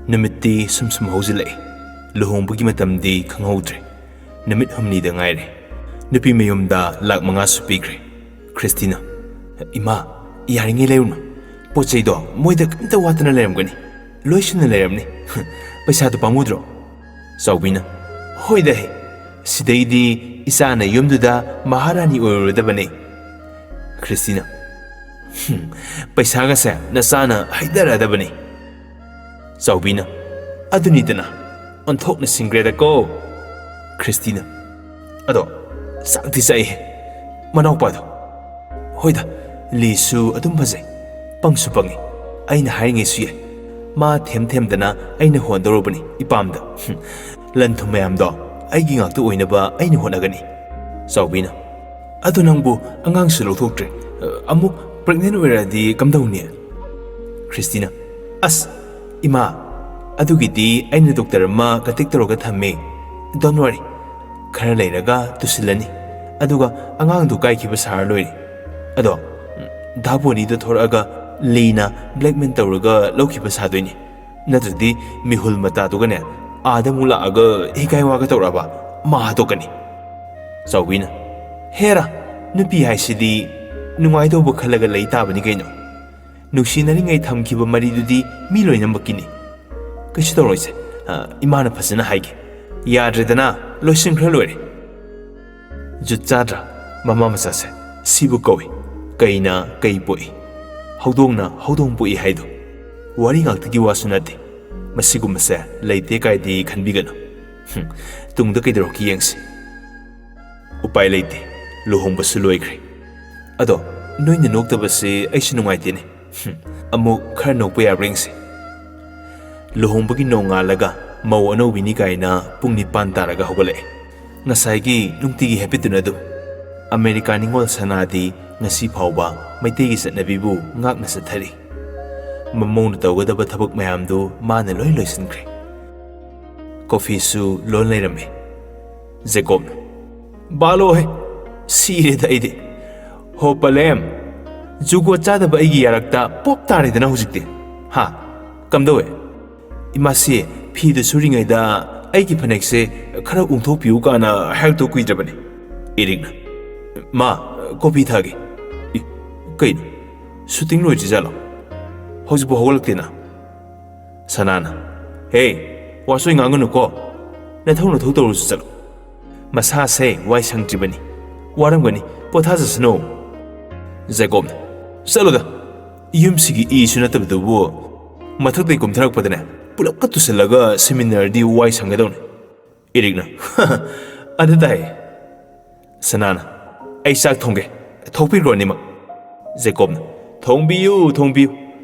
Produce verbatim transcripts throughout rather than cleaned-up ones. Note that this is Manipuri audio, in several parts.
ꯅꯨꯃꯤꯠꯇꯤ ꯁꯨꯝ ꯁꯨꯝ ꯍꯧꯖꯤꯜꯂꯛꯏ꯫ ꯂꯨꯍꯣꯡꯕꯒꯤ ꯃꯇꯝꯗꯤ ꯈꯪꯍꯧꯗ꯭ꯔꯦ꯫ ꯅꯨꯃꯤꯠ ꯍꯨꯝꯅꯤꯗ ꯉꯥꯏꯔꯦ꯫ ꯅꯨꯄꯤ ꯃꯌꯨꯝꯗ ꯂꯥꯛ ꯃꯉꯥꯁꯨ ꯄꯤꯈ꯭ꯔꯦ꯫ ꯈ꯭ꯔꯤꯁꯇꯤꯅ, "ꯏꯃꯥ, ꯌꯥꯔꯤꯉꯩ ꯂꯩꯔꯨꯅꯨ꯫ ꯄꯣꯠ ꯆꯩꯗꯣ ꯃꯣꯏꯗ ꯀꯔꯤꯝꯇ ꯋꯥꯠꯇꯅ ꯂꯩꯔꯝꯒꯅꯤ꯫ ꯂꯣꯏ ꯁꯨꯅ ꯂꯩꯔꯝꯅꯤ꯫ ꯄꯩꯁꯥꯗꯣ ꯄꯥꯝꯃꯨꯗ꯭ꯔꯣ?" ꯆꯥꯎꯕꯤꯅ, "ꯍꯣꯏꯗ ꯍꯦ, ꯁꯤꯗꯩꯗꯤ ꯏꯆꯥꯅ ꯌꯨꯝꯗꯨꯗ ꯃꯍꯥꯔꯥꯅꯤ ꯑꯣꯏꯔꯨꯔꯗꯕꯅꯦ꯫" ꯈ꯭ꯔꯤꯁꯇꯤꯅ, "ꯍꯨꯝ, ꯄꯩꯁꯥꯒꯁꯦ ꯅꯆꯥꯅ ꯍꯩꯊꯔꯗꯕꯅꯤ꯫" ꯆꯥꯎꯕꯤꯅ, "ꯑꯗꯨꯅꯤꯗꯅ, ꯑꯣꯟꯊꯣꯛꯅ ꯁꯤꯡꯈ꯭ꯔꯦꯗꯀꯣ꯫" ꯈ꯭ꯔꯤꯁꯇꯤꯅ, "ꯑꯗꯣ ꯆꯥꯛꯇꯤ ꯆꯥꯛꯏꯍꯦ ꯃꯅꯥꯎꯄꯥꯗꯣ꯫" "ꯍꯣꯏꯗ, ꯂꯤꯁꯨ ꯑꯗꯨꯝ ꯐꯖꯩ, ꯄꯪꯁꯨ ꯄꯪꯉꯤ꯫ ꯑꯩꯅ ꯍꯥꯏꯔꯤꯉꯩꯁꯨ ꯌꯥꯏ꯫ ꯃꯥ ꯊꯦꯝ ꯊꯦꯝꯗꯅ ꯑꯩꯅ ꯍꯣꯟꯗꯧꯔꯕꯅꯤ ꯏꯄꯥꯝꯗ꯫ ꯍꯨꯝ, ꯂꯟ ꯊꯨꯝ ꯃꯌꯥꯝꯗꯣ ꯑꯩꯒꯤ ꯉꯥꯛꯇ ꯑꯣꯏꯅꯕ ꯑꯩꯅ ꯍꯣꯠꯅꯒꯅꯤ꯫" ꯆꯥꯎꯕꯤꯅ, "ꯑꯗꯣ ꯅꯪꯕꯨ ꯑꯉꯥꯡꯁꯨ ꯂꯧꯊꯣꯛꯇ꯭ꯔꯦ, ꯑꯃꯨꯛ ꯄ꯭ꯔꯦꯒꯅꯦꯟ ꯑꯣꯏꯔꯛꯑꯗꯤ ꯀꯝꯗꯧꯅꯤ?" ꯈ꯭ꯔꯤꯁꯇꯤꯅ, "ꯑꯁ, ꯏꯃꯥ, ꯑꯗꯨꯒꯤꯗꯤ ꯑꯩꯅ ꯗꯣꯛꯇꯔ ꯑꯃ ꯀꯟꯇꯦꯛ ꯇꯧꯔꯒ ꯊꯝꯃꯦ꯫ Don't worry, ꯈꯔ ꯂꯩꯔꯒ ꯇꯨꯁꯤꯜꯂꯅꯤ, ꯑꯗꯨꯒ ꯑꯉꯥꯡꯗꯨ ꯀꯥꯏꯈꯤꯕ ꯁꯥꯔ ꯂꯣꯏꯔꯦ꯫ ꯑꯗꯣ, ꯎꯝ, ꯗꯥ ꯕꯣꯅꯤꯗꯣ ꯊꯣꯔꯛꯑꯒ ꯂꯤꯅ ꯕ꯭ꯂꯦꯛꯃꯦꯜ ꯇꯧꯔꯒ ꯂꯧꯈꯤꯕ ꯁꯥꯗꯣꯏꯅꯤ꯫ ꯅꯠꯇ꯭ꯔꯗꯤ ꯃꯤꯍꯨꯜ ꯃꯇꯥꯗꯨꯒꯅꯦ ꯑꯥꯗ ꯑꯃꯨꯛ ꯂꯥꯛꯑꯒ ꯍꯤꯒꯥꯏ ꯋꯥꯒ ꯇꯧꯔꯛꯑꯕ ꯃꯥ ꯍꯥꯠꯇꯣꯛꯀꯅꯤ꯫" ꯆꯥꯎꯕꯤꯅ, "ꯍꯦꯔꯥ, ꯅꯨꯄꯤ ꯍꯥꯏꯁꯤꯗꯤ ꯅꯨꯡꯉꯥꯏꯗꯧꯕ ꯈꯜꯂꯒ ꯂꯩ ꯇꯥꯕꯅꯤ ꯀꯩꯅꯣ꯫ ꯅꯨꯡꯁꯤꯅꯔꯤꯉꯩ ꯊꯝꯈꯤꯕ ꯃꯔꯤꯗꯨꯗꯤ ꯃꯤ ꯂꯣꯏꯅꯃꯛꯀꯤꯅꯤ꯫ ꯀꯩꯁꯨ ꯇꯧꯔꯣꯏꯁꯦ꯫ ꯑ, ꯏꯃꯥꯅ ꯐꯖꯅ ꯍꯥꯏꯒꯦ꯫ ꯌꯥꯗ꯭ꯔꯦꯗꯅ, ꯂꯣꯏꯁꯤꯟꯈ꯭ꯔ ꯂꯣꯏꯔꯦ꯫" ꯖꯨꯠ ꯆꯥꯗ꯭ꯔꯥ ꯃꯃꯥ ꯃꯆꯥꯁꯦ? ꯁꯤꯕꯨ ꯀꯧꯏ ꯀꯩꯅ ꯀꯩ ꯄꯣꯛꯏ, ꯍꯧꯗꯣꯡꯅ ꯍꯧꯗꯣꯡ ꯄꯣꯛꯏ ꯍꯥꯏꯗꯣ꯫ ꯋꯥꯔꯤ ꯉꯥꯛꯇꯒꯤ ꯋꯥꯁꯨ ꯅꯠꯇꯦ꯫ ꯃꯁꯤꯒꯨꯝꯕꯁꯦ ꯂꯩꯇꯦ ꯀꯥꯏꯗꯤ ꯈꯟꯕꯤꯒꯅꯨ꯫ ꯍꯨꯝ, ꯇꯨꯡꯗ ꯀꯩꯗꯧꯔꯛꯀꯦ ꯌꯦꯡꯁꯤ꯫ ꯎꯄꯥꯏ ꯂꯩꯇꯦ, ꯂꯨꯍꯣꯡꯕꯁꯨ ꯂꯣꯏꯈ꯭ꯔꯦ꯫ ꯑꯗꯣ ꯅꯣꯏꯅ ꯅꯣꯛꯇꯕꯁꯦ ꯑꯩꯁꯨ ꯅꯨꯡꯉꯥꯏꯇꯦꯅꯦ꯫ ꯍꯨꯝ, ꯑꯃꯨꯛ ꯈꯔ ꯅꯣꯛꯄ ꯌꯥꯕ꯭ꯔꯥ ꯌꯦꯡꯁꯤ꯫ ꯂꯨꯍꯣꯡꯕꯒꯤ ꯅꯣꯡꯉꯥꯜꯂꯒ ꯃꯧ ꯑꯅꯧꯕꯤꯅꯤ ꯀꯥꯏꯅ ꯄꯨꯡ ꯅꯤꯄꯥꯟ ꯇꯥꯔꯒ ꯍꯧꯒꯠꯂꯛꯑꯦ꯫ ꯉꯁꯥꯏꯒꯤ ꯅꯨꯡꯇꯤꯒꯤ ꯍꯦꯕꯤꯠꯇꯨꯅ ꯑꯗꯨꯝ꯫ ꯑꯃꯦꯔꯤꯀꯥ ꯅꯤꯉꯣꯜ ꯁꯅꯥꯗꯤ ꯉꯁꯤ ꯐꯥꯎꯕ ꯃꯩꯇꯩꯒꯤ ꯆꯠꯅꯕꯤꯕꯨ ꯉꯥꯛꯅ ꯆꯠꯊꯔꯤ꯫ ꯃꯃꯧꯅ ꯇꯧꯒꯗꯕ ꯊꯕꯛ ꯃꯌꯥꯝꯗꯨ ꯃꯥꯅ ꯂꯣꯏ ꯂꯣꯏꯁꯤꯟꯈ꯭ꯔꯦ꯫ ꯀꯣꯐꯤꯁꯨ ꯂꯣꯟ ꯂꯩꯔꯝꯃꯤ꯫ ꯖꯦꯀꯣꯕꯅ, "ꯕꯥꯂꯣꯍꯦ, ꯁꯤꯔꯦꯗ ꯑꯩꯗꯤ꯫ ꯍꯣ ꯄꯂꯦꯝ, ꯖꯨꯒꯣꯠ ꯆꯥꯗꯕ ꯑꯩꯒꯤ ꯌꯥꯔꯛꯇ ꯄꯣꯞ ꯇꯥꯔꯦꯗꯅ ꯍꯧꯖꯤꯛꯇꯤ꯫ ꯍꯥ? ꯀꯝꯗꯧꯋꯦ?" ꯏꯃꯥꯁꯤ, ꯐꯤꯗꯨ ꯁꯨꯔꯤꯉꯩꯗ ꯑꯩꯒꯤ ꯐꯅꯦꯛꯁꯦ ꯈꯔ ꯎꯪꯊꯣꯛꯄꯤꯌꯨ ꯀꯥꯏꯅ ꯍꯥꯏꯔꯛꯇꯧ ꯀꯨꯏꯗ꯭ꯔꯕꯅꯤ꯫ ꯏꯔꯤꯛꯅ, "ꯃꯥ, ꯀꯣꯐꯤ ꯊꯛꯑꯒꯦ꯫" "ꯏ, ꯀꯩꯅꯣ? ꯁꯨꯇꯤꯡ ꯂꯣꯏꯗ꯭ꯔꯤꯖꯥꯠꯂꯣ? ꯍꯧꯖꯤꯛꯄꯨ ꯍꯧꯒꯠꯂꯛꯇꯦꯅ?" ꯁꯅꯥꯅ, "ꯍꯦ, ꯋꯥꯆꯣꯏ ꯉꯥꯡꯒꯅꯨꯀꯣ꯫ ꯅꯊꯧ ꯅꯊꯧ ꯇꯧꯔꯨꯁꯨ ꯆꯠꯂꯣ꯫ ꯃꯁꯥꯁꯦ ꯋꯥꯏ ꯁꯪꯗ꯭ꯔꯤꯕꯅꯤ꯫ ꯋꯥꯔꯝꯒꯅꯤ, ꯄꯣꯊꯥꯖꯁꯅꯨ꯫" ꯖꯦꯀꯣꯕꯅ, "ꯆꯠꯂꯣꯗ꯫ ꯌꯨꯝꯁꯤꯒꯤ ꯏꯁꯨ ꯅꯠꯇꯕꯗꯨꯕꯨ ꯃꯊꯛꯇꯩ ꯀꯨꯝꯊꯔꯛꯄꯗꯅꯦ ꯄꯨꯂꯞꯀ ꯇꯨꯁꯜꯂꯒ ꯁꯤꯃꯤꯟꯅꯔꯗꯤ ꯋꯥꯏ ꯁꯪꯒꯗꯧꯅꯤ꯫" ꯏꯔꯤꯛꯅ, "ꯑꯗꯨ ꯇꯥꯏ꯫" ꯁꯅꯥꯅ, "ꯑꯩ ꯆꯥꯛ ꯊꯣꯡꯒꯦ, ꯊꯣꯛꯄꯤꯈ꯭ꯔꯣ ꯑꯅꯤꯃꯛ꯫" ꯖꯦꯀꯣꯕꯅ, "ꯊꯣꯡꯕꯤꯌꯨ, ꯊꯣꯡꯕꯤꯌꯨ꯫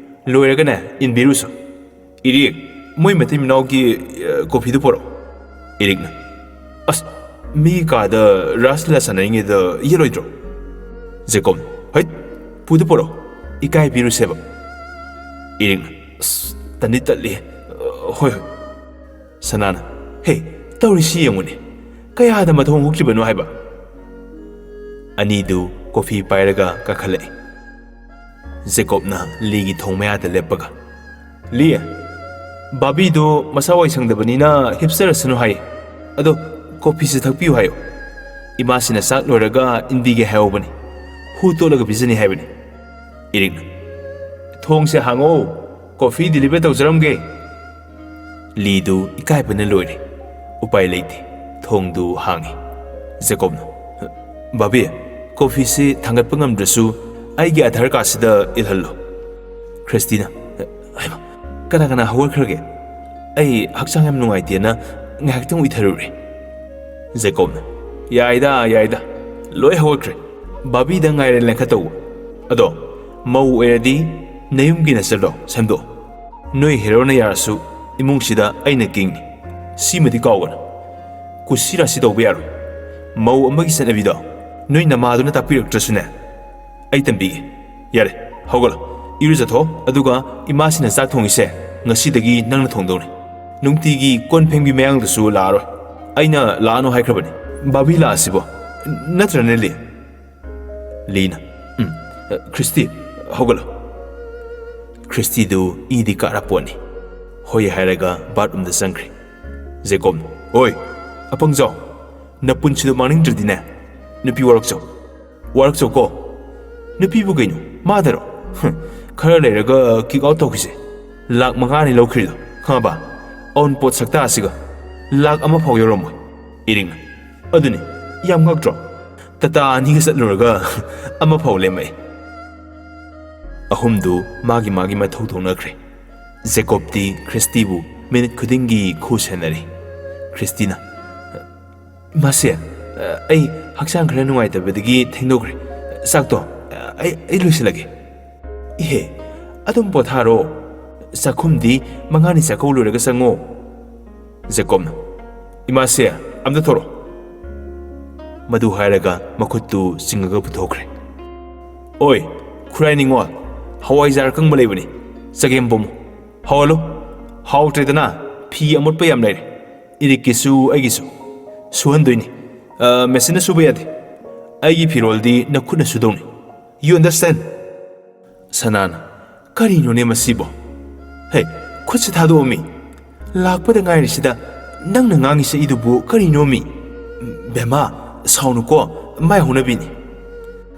ꯂꯣꯏꯔꯒꯅꯦ ꯏꯟꯕꯤꯔꯨꯁꯨ꯫ ꯏꯔꯤꯛ, ꯃꯣꯏ ꯃꯇꯩ ꯃꯅꯥꯎꯒꯤ, ꯑ, ꯀꯣꯐꯤꯗꯨ ꯄꯨꯔꯛꯑꯣ꯫" ꯏꯔꯤꯛꯅ, "ꯑꯁ, ꯃꯤꯒꯤ ꯀꯥꯗ ꯔꯥꯁ ꯂꯤꯂꯥ ꯁꯥꯟꯅꯔꯤꯉꯩꯗ ꯌꯦꯠꯂꯣꯏꯗ꯭ꯔꯣ?" ꯖꯦꯀꯣꯕꯅ, "ꯍꯩꯠ, ꯄꯨꯗ ꯄꯨꯔꯛꯑꯣ, ꯏꯀꯥꯏ ꯄꯤꯔꯨꯁꯦꯕ꯫" ꯏꯔꯤꯛꯅ, "ꯑꯁ, ꯇꯟꯗꯤ ꯇꯠꯂꯤ꯫ ꯑ, ꯍꯣꯏ, ꯍꯣꯏ꯫" ꯁꯅꯥꯅ, "ꯍꯦ, ꯇꯧꯔꯤꯁꯤ ꯌꯦꯡꯉꯨꯅꯦ, ꯀꯌꯥꯗ ꯃꯊꯣꯡ ꯍꯨꯛꯈꯤꯕꯅꯣ ꯍꯥꯏꯕ?" ꯑꯅꯤꯗꯨ ꯀꯣꯐꯤ ꯄꯥꯏꯔꯒ ꯀꯥꯈꯠꯂꯛꯏ꯫ ꯖꯦꯀꯣꯕꯅ ꯂꯤꯒꯤ ꯊꯣꯡ ꯃꯌꯥꯗ ꯂꯦꯞꯄꯒ, "ꯂꯤ, ꯕꯥꯕꯤꯗꯣ ꯃꯁꯥ ꯋꯥꯏ ꯁꯪꯗꯕꯅꯤꯅ ꯍꯤꯞꯆꯔꯁꯅꯨ ꯍꯥꯏ꯫ ꯑꯗꯣ ꯀꯣꯐꯤꯁꯦ ꯊꯛꯄꯤꯌꯨ ꯍꯥꯏꯌꯨ꯫ ꯏꯃꯥꯁꯤꯅ ꯆꯥꯛ ꯂꯣꯏꯔꯒ ꯏꯟꯕꯤꯒꯦ ꯍꯥꯏꯍꯧꯕꯅꯤ꯫ ꯍꯨ ꯇꯣꯠꯂꯒ ꯄꯤꯖꯅꯤ ꯍꯥꯏꯕꯅꯤ꯫" ꯏꯔꯤꯛꯅ, "ꯊꯣꯡꯁꯦ ꯍꯥꯡꯉꯣ, ꯀꯣꯐꯤ ꯗꯤꯂꯤꯚꯔ ꯇꯧꯖꯔꯝꯒꯦ꯫" ꯂꯤꯗꯨ ꯏꯀꯥꯏꯕꯅ ꯂꯣꯏꯔꯦ꯫ ꯎꯄꯥꯏ ꯂꯩꯇꯦ꯫ ꯊꯣꯡꯗꯨ ꯍꯥꯡꯉꯤ꯫ ꯖꯦꯀꯣꯕꯅ, "ꯕꯥꯕꯤ, ꯀꯣꯐꯤꯁꯤ ꯊꯥꯡꯒꯠꯄ ꯉꯝꯗ꯭ꯔꯁꯨ ꯑꯩꯒꯤ ꯑꯙꯥꯔ ꯀꯥꯔꯗꯁꯤꯗ ꯏꯜꯍꯜꯂꯣ꯫" ꯈ꯭ꯔꯤꯁꯇꯤꯅ, "ꯍꯩꯃꯥ, ꯀꯅꯥ ꯀꯅꯥ ꯍꯧꯒꯠꯈ꯭ꯔꯒꯦ? ꯑꯩ ꯍꯛꯆꯥꯡ ꯌꯥꯝ ꯅꯨꯡꯉꯥꯏꯇꯦꯅ ꯉꯥꯏꯍꯥꯛꯇꯪ ꯎꯏꯊꯔꯨꯔꯦ꯫" ꯖꯦꯀꯣꯕꯅ, "ꯌꯥꯏꯗ, ꯌꯥꯏꯗ, ꯂꯣꯏ ꯍꯧꯒꯠꯈ꯭ꯔꯦ꯫ ꯕꯥꯕꯤꯗ ꯉꯥꯏꯔꯦ ꯂꯦꯡꯈꯠꯇꯧꯕ꯫ ꯑꯗꯣ ꯃꯧ ꯑꯣꯏꯔꯗꯤ ꯅꯌꯨꯝꯒꯤ ꯅꯆꯜꯗꯣ ꯁꯦꯝꯗꯣꯛꯑꯣ꯫ ꯅꯣꯏ ꯍꯦꯔꯣꯅ ꯌꯥꯔꯁꯨ ꯏꯃꯨꯡꯁꯤꯗ ꯑꯩꯅ ꯀꯤꯡꯅꯤ꯫ ꯁꯤꯃꯗꯤ ꯀꯥꯎꯒꯅꯨ꯫ ꯀꯨꯁꯤ ꯔꯥꯁꯤ ꯇꯧꯕ ꯌꯥꯔꯣꯏ꯫ ꯃꯧ ꯑꯃꯒꯤ ꯆꯠꯅꯕꯤꯗꯣ ꯅꯣꯏ ꯅꯃꯥꯗꯨꯅ ꯇꯥꯛꯄꯤꯔꯛꯇ꯭ꯔꯁꯨꯅꯦ, ꯑꯩ ꯇꯝꯕꯤꯒꯦ꯫ ꯌꯥꯔꯦ, ꯍꯧꯒꯠꯂꯣ꯫ ꯏꯔꯨꯖꯊꯣꯛꯑꯣ, ꯑꯗꯨꯒ ꯏꯃꯥꯁꯤꯅ ꯆꯥꯛ ꯊꯣꯡꯉꯤꯁꯦ ꯉꯁꯤꯗꯒꯤ ꯅꯪꯅ ꯊꯣꯡꯗꯧꯅꯤ꯫ ꯅꯨꯡꯇꯤꯒꯤ ꯀꯣꯟ ꯐꯦꯡꯕꯤ ꯃꯌꯥꯡꯗꯨꯁꯨ ꯂꯥꯛꯑꯔꯣꯏ꯫ ꯑꯩꯅ ꯂꯥꯛꯑꯅꯨ ꯍꯥꯏꯈ꯭ꯔꯕꯅꯤ꯫ ꯕꯥꯕꯤ ꯂꯥꯛꯑꯁꯤꯕꯣ? ꯅꯠꯇ꯭ꯔꯅꯦ, ꯂꯤ?" ꯂꯤꯅ, "ꯎꯝ, ꯈ꯭ꯔꯤꯁꯇꯤ, ꯍꯧꯒꯠꯂꯣ꯫" ꯈ꯭ꯔꯤꯁꯇꯤꯗꯨ ꯏꯗꯤ ꯀꯥꯔꯄꯣꯠꯅꯤ꯫ ꯍꯣꯏ ꯍꯥꯏꯔꯒ ꯕꯥꯠꯔꯨꯝꯗ ꯆꯪꯈ꯭ꯔꯦ꯫ ꯖꯦꯀꯣꯕꯅ, "ꯑꯣꯏ, ꯑꯄꯪꯖꯥꯎ, ꯅꯄꯨꯟꯁꯤꯗꯣ ꯃꯥꯡꯅꯤꯡꯗ꯭ꯔꯗꯤꯅꯦ, ꯅꯨꯄꯤ ꯋꯥꯔꯛꯆꯧ꯫ ꯋꯥꯔꯛꯆꯧꯀꯣ꯫ ꯅꯨꯄꯤꯕꯨ ꯀꯩꯅꯣ, ꯃꯥꯗꯔꯣ? ꯍꯨꯝ, ꯈꯔ ꯂꯩꯔꯒ ꯀꯤꯛ ꯑꯥꯎꯠ ꯇꯧꯈꯤꯁꯦ꯫ ꯂꯥꯛ ꯃꯉꯥꯅꯤ ꯂꯧꯈ꯭ꯔꯤꯗꯣ, ꯈꯪꯉꯕ? ꯑꯎꯟꯄꯣꯠ ꯁꯛꯇꯥꯁꯤꯒ ꯂꯥꯛ ꯑꯃ ꯐꯥꯎ ꯌꯧꯔꯝꯃꯣꯏ꯫" ꯏꯔꯤꯛꯅ, "ꯑꯗꯨꯅꯤ, ꯌꯥꯝ ꯉꯛꯇ꯭ꯔꯣ? ꯇꯥꯇꯥ ꯑꯅꯤꯒ ꯆꯠꯂꯨꯔꯒ ꯑꯃ ꯐꯥꯎ ꯂꯦꯝꯃꯛꯑꯦ꯫" ꯑꯍꯨꯝꯗꯨ ꯃꯥꯒꯤ ꯃꯥꯒꯤ ꯃꯊꯧ ꯇꯧꯅꯈ꯭ꯔꯦ꯫ ꯖꯦꯀꯣꯕꯇꯤ ꯈ꯭ꯔꯤꯁꯇꯤꯕꯨ ꯃꯤꯅꯤꯠ ꯈꯨꯗꯤꯡꯒꯤ ꯈꯨ ꯁꯦꯟꯅꯔꯤ꯫ ꯈ꯭ꯔꯤꯁꯇꯤꯅ, "ꯏꯃꯥꯁꯦ, ꯑꯩ ꯍꯛꯆꯥꯡ ꯈꯔ ꯅꯨꯡꯉꯥꯏꯇꯕꯗꯒꯤ ꯊꯦꯡꯗꯣꯛꯈ꯭ꯔꯦ꯫ ꯆꯥꯛꯇꯣ ꯑꯩ, ꯑꯩ ꯂꯣꯏꯁꯤꯜꯂꯒꯦ꯫" "ꯏꯍꯦ, ꯑꯗꯨꯝ ꯄꯣꯊꯥꯔꯣ꯫ ꯆꯥꯛꯈꯨꯝꯗꯤ ꯃꯉꯥꯅꯤ ꯆꯥꯛꯀꯧ ꯂꯣꯏꯔꯒ ꯆꯪꯉꯣ꯫" ꯖꯦꯀꯣꯕꯅ, "ꯏꯃꯥꯁꯦ, ꯑꯝꯇ ꯊꯣꯔꯛꯑꯣ꯫" ꯃꯗꯨ ꯍꯥꯏꯔꯒ ꯃꯈꯨꯠꯇꯨ ꯆꯤꯡꯉꯒ ꯄꯨꯊꯣꯛꯈ꯭ꯔꯦ꯫ "ꯑꯣꯏ, ꯈꯨꯔꯥꯏ ꯅꯤꯡꯉꯣꯜ, ꯍꯋꯥꯏꯖꯥꯔ ꯑꯀꯪꯕ ꯂꯩꯕꯅꯤ, ꯆꯒꯦꯝ ꯄꯣꯝꯃꯨ꯫ ꯍꯧꯍꯜꯂꯨ꯫ ꯍꯥꯎꯇ꯭ꯔꯦꯗꯅ, ꯐꯤ ꯑꯃꯣꯠꯄ ꯌꯥꯝ ꯂꯩꯔꯦ꯫ ꯏꯔꯤꯛꯀꯤꯁꯨ ꯑꯩꯒꯤꯁꯨ꯫ ꯁꯨꯍꯟꯗꯣꯏꯅꯤ꯫ ꯑ, ꯃꯦꯆꯤꯟꯅ ꯁꯨꯕ ꯌꯥꯗꯦ꯫ ꯑꯩꯒꯤ ꯐꯤꯔꯣꯜꯗꯤ ꯅꯈꯨꯠꯅ ꯁꯨꯗꯧꯅꯤ꯫ You understand?" ꯁꯅꯥꯅ, "ꯀꯔꯤꯅꯣꯅꯦ ꯃꯁꯤꯕꯣ? ꯍꯦ, ꯈꯨꯠꯁꯤ ꯊꯥꯗꯣꯛꯑꯣꯃꯤ꯫ ꯂꯥꯛꯄꯗ ꯉꯥꯏꯔꯤꯁꯤꯗ ꯅꯪꯅ ꯉꯥꯡꯉꯤꯁꯦ ꯑꯩꯗꯨꯕꯨ ꯀꯔꯤꯅꯣꯃꯤ? ꯕꯦꯝꯃ, ꯁꯥꯎꯅꯨꯀꯣ, ꯃꯥꯏ ꯍꯧꯅꯕꯤꯅꯤ꯫"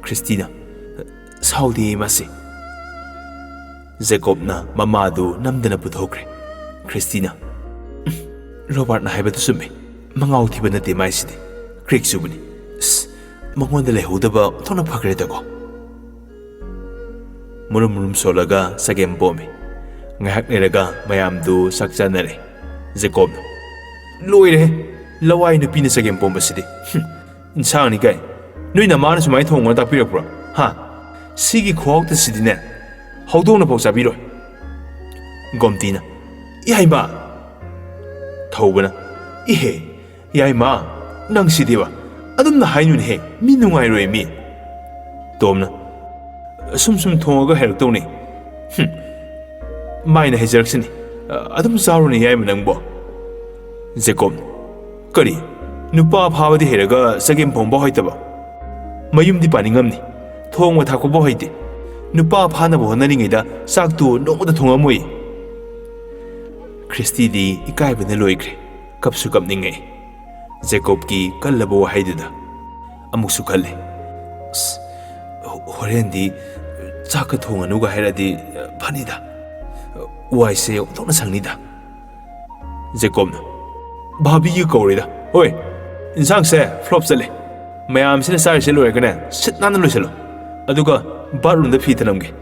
ꯈ꯭ꯔꯤꯁꯇꯤꯅ, "ꯁꯥꯎꯗꯦ ꯃꯥꯁꯤ꯫" ꯖꯦꯀꯣꯕꯅ ꯃꯃꯥꯗꯨ ꯅꯝꯗꯅ ꯄꯨꯊꯣꯛꯈ꯭ꯔꯦ꯫ ꯈ꯭ꯔꯤꯁꯇꯤꯅ, "ꯎꯝ, ꯔꯣꯕꯥꯔꯠꯅ ꯍꯥꯏꯕꯗꯨ ꯆꯨꯝꯃꯤ꯫ ꯃꯉꯥꯎ ꯊꯤꯕ ꯅꯠꯇꯦ ꯃꯥꯏꯁꯤꯗꯤ꯫ ꯀ꯭ꯔꯦꯛ ꯆꯨꯕꯅꯤ꯫ ꯑꯁ, ꯃꯉꯣꯟꯗ ꯂꯩꯍꯧꯗꯕ ꯑꯣꯟꯊꯣꯛꯅ ꯐꯈ꯭ꯔꯦꯗꯀꯣ꯫" ꯃꯨꯔꯨꯝ ꯃꯨꯔꯨꯝ ꯁꯣꯜꯂꯒ ꯆꯒꯦꯝ ꯄꯣꯝꯃꯤ꯫ ꯉꯥꯏꯍꯥꯛ ꯂꯩꯔꯒ ꯃꯌꯥꯝꯗꯨ ꯆꯥꯛ ꯆꯥꯅꯔꯦ꯫ ꯖꯦꯀꯣꯕꯅ, "ꯂꯣꯏꯔꯦꯍꯦ, ꯂꯋꯥꯏ ꯅꯨꯄꯤꯅ ꯆꯒꯦꯝ ꯄꯣꯝꯕꯁꯤꯗꯤ꯫ ꯍꯨꯝ, ꯏꯟꯁꯥꯡꯅꯤ ꯀꯥꯏ꯫ ꯅꯣꯏ ꯅꯃꯥꯅ ꯁꯨꯃꯥꯏꯅ ꯊꯣꯡꯉꯣꯅ ꯇꯥꯛꯄꯤꯔꯛꯄ꯭ꯔꯣ? ꯍꯥ? ꯁꯤꯒꯤ ꯈꯨꯍꯥꯎꯇꯁꯤꯗꯤꯅꯦ, ꯍꯧꯗꯣꯡꯅꯐꯥꯎ ꯆꯥꯕꯤꯔꯣꯏ꯫" ꯒꯣꯝꯇꯤꯅ, "ꯏꯍꯩꯃꯥ!" ꯊꯧꯕꯅ, "ꯏꯍꯦ, ꯌꯥꯏꯃ, ꯅꯪꯁꯤꯗꯤꯕ, ꯑꯗꯨꯝꯅ ꯍꯥꯏꯅꯨꯅꯦꯍꯦ, ꯃꯤ ꯅꯨꯡꯉꯥꯏꯔꯣꯏ ꯃꯤ꯫" ꯇꯣꯝꯅ, "ꯁꯨꯝ ꯁꯨꯝ ꯊꯣꯡꯉꯒ ꯍꯩꯔꯛꯇꯧꯅꯤ꯫ ꯍꯨꯝ, ꯃꯥꯏꯅ ꯍꯩꯖꯔꯛꯁꯅꯤ꯫ ꯑꯗꯨꯝ ꯆꯥꯔꯨꯅꯦ ꯌꯥꯏꯃ ꯅꯪꯕꯣ꯫" ꯖꯦꯀꯣꯕ, "ꯀꯔꯤ? ꯅꯨꯄꯥ ꯐꯥꯕꯗꯤ ꯍꯩꯔꯒ ꯆꯒꯦꯝ ꯐꯣꯡꯕ ꯍꯩꯇꯕ? ꯃꯌꯨꯝꯗꯤ ꯄꯥꯅꯤꯡꯉꯝꯅꯤ, ꯊꯣꯡꯕ ꯊꯥꯛꯄꯕꯨ ꯍꯩꯇꯦ꯫ ꯅꯨꯄꯥ ꯐꯥꯅꯕ ꯍꯣꯠꯅꯔꯤꯉꯩꯗ ꯆꯥꯛꯇꯨ ꯅꯣꯡꯃꯇ ꯊꯣꯡꯉꯝꯃꯣꯏ꯫" ꯈ꯭ꯔꯤꯁꯇꯤꯗꯤ ꯏꯀꯥꯏꯕꯅ ꯂꯣꯏꯈ꯭ꯔꯦ꯫ ꯀꯞꯁꯨ ꯀꯞꯅꯤꯡꯉꯛꯏ꯫ ꯖꯦꯀꯣꯕꯀꯤ ꯀꯜꯂꯕ ꯋꯥꯍꯩꯗꯨꯗ꯫ ꯑꯃꯨꯛꯁꯨ ꯈꯜꯂꯦ, "ꯑꯁ, ꯍꯣ-, ꯍꯣꯔꯦꯟꯗꯤ ꯆꯥꯛꯀ ꯊꯣꯡꯉꯅꯨꯒ ꯍꯥꯏꯔꯛꯑꯗꯤ ꯐꯅꯤꯗ꯫ ꯋꯥꯏꯁꯦ ꯑꯣꯟꯊꯣꯛꯅ ꯁꯪꯅꯤꯗ꯫" ꯖꯦꯀꯣꯕꯅ, "ꯚꯥꯕꯤꯒ ꯀꯧꯔꯦꯗ꯫ ꯍꯣꯏ, ꯏꯟꯁꯥꯡꯁꯦ ꯐ꯭ꯂꯣꯞ ꯆꯠꯂꯦ꯫ ꯃꯌꯥꯝꯁꯤꯅ ꯆꯥꯔꯤꯁꯦ ꯂꯣꯏꯔꯒꯅꯦ, ꯁꯤꯠ ꯅꯥꯟꯅ ꯂꯣꯏꯁꯤꯜꯂꯣ꯫ ꯑꯗꯨꯒ ꯕꯥꯠꯔꯨꯝꯗ ꯐꯤ ꯊꯅꯝꯒꯦ꯫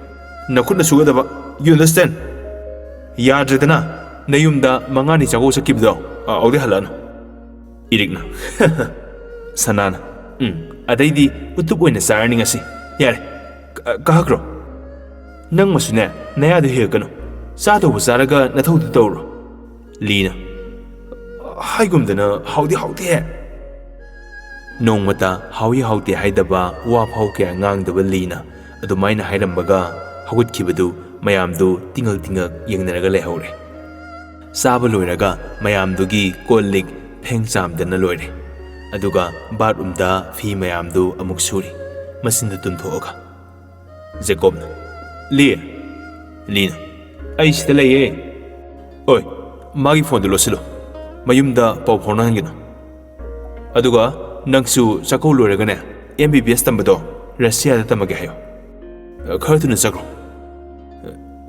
ꯅꯈꯨꯠꯅ ꯁꯨꯒꯗꯕ꯫ You understand? ꯌꯥꯗ꯭ꯔꯦꯗꯅ, ꯅꯌꯨꯝꯗ ꯃꯉꯥꯅꯤ ꯆꯥꯛꯀꯧ ꯆꯠꯈꯤꯕꯗꯣ, ꯑ, ꯑꯧꯗꯩ ꯍꯜꯂꯛꯑꯅꯨ꯫" ꯏꯔꯤꯛꯅ, "ꯁꯅꯥꯅ, ꯎꯝ, ꯑꯗꯩꯗꯤ ꯎꯇꯨꯞ ꯑꯣꯏꯅ ꯆꯥꯔꯅꯤ ꯉꯁꯤ꯫ ꯌꯥꯔꯦ, ꯀ-, ꯀꯥꯈ꯭ꯔꯣ꯫ ꯅꯪꯃꯁꯨꯅꯦ, ꯅꯌꯥꯗꯣ ꯍꯦꯛꯀꯅꯨ꯫ ꯆꯥꯗꯧꯕ ꯆꯥꯔꯒ ꯅꯊꯧꯗꯨ ꯇꯧꯔꯣ꯫" ꯂꯤꯅ, "ꯍꯥꯏꯒꯨꯝꯗꯅ ꯍꯥꯎꯗꯤ ꯍꯥꯎꯗꯦꯍꯦ꯫" ꯅꯣꯡꯃꯇ ꯍꯥꯎꯏ ꯍꯥꯎꯇꯦ ꯍꯥꯏꯗꯕ, ꯋꯥ ꯐꯥꯎ ꯀꯌꯥ ꯉꯥꯡꯗꯕ ꯂꯤꯅ ꯑꯗꯨꯃꯥꯏꯅ ꯍꯥꯏꯔꯝꯕꯒ ꯍꯧꯒꯠꯈꯤꯕꯗꯨ ꯃꯌꯥꯝꯗꯨ ꯇꯤꯡꯉꯛ ꯇꯤꯡꯉꯛ ꯌꯦꯡꯅꯔꯒ ꯂꯩꯍꯧꯔꯦ꯫ ꯆꯥꯕ ꯂꯣꯏꯔꯒ ꯃꯌꯥꯝꯗꯨꯒꯤ ꯀꯣꯜ ꯂꯤꯛ ꯐꯦꯡ ꯆꯥꯝꯗꯅ ꯂꯣꯏꯔꯦ꯫ ꯑꯗꯨꯒ ꯕꯥꯠꯔꯨꯝꯗ ꯐꯤ ꯃꯌꯥꯝꯗꯨ ꯑꯃꯨꯛ ꯁꯨꯔꯤ, ꯃꯆꯤꯟꯗꯨ ꯇꯨꯝꯊꯣꯛꯑꯒ꯫ ꯖꯦꯀꯣꯕꯅ, "ꯂꯤ꯫" ꯂꯤꯅ, "ꯑꯩ ꯁꯤꯗ ꯂꯩꯌꯦ꯫" "ꯑꯣꯏ, ꯃꯥꯒꯤ ꯐꯣꯟꯗꯨ ꯂꯣꯠꯁꯤꯜꯂꯨ꯫ ꯃꯌꯨꯝꯗ ꯄꯥꯎ ꯐꯥꯎꯅꯍꯟꯒꯅꯨ꯫ ꯑꯗꯨꯒ ꯅꯪꯁꯨ ꯆꯥꯛꯀꯧ ꯂꯣꯏꯔꯒꯅꯦ, M B B S ꯇꯝꯕꯗꯣ ꯔꯁꯤꯌꯥꯗ ꯇꯝꯃꯒꯦ ꯍꯥꯏꯌꯣ꯫ ꯈꯔ ꯊꯨꯅ ꯆꯠꯈ꯭ꯔꯣ꯫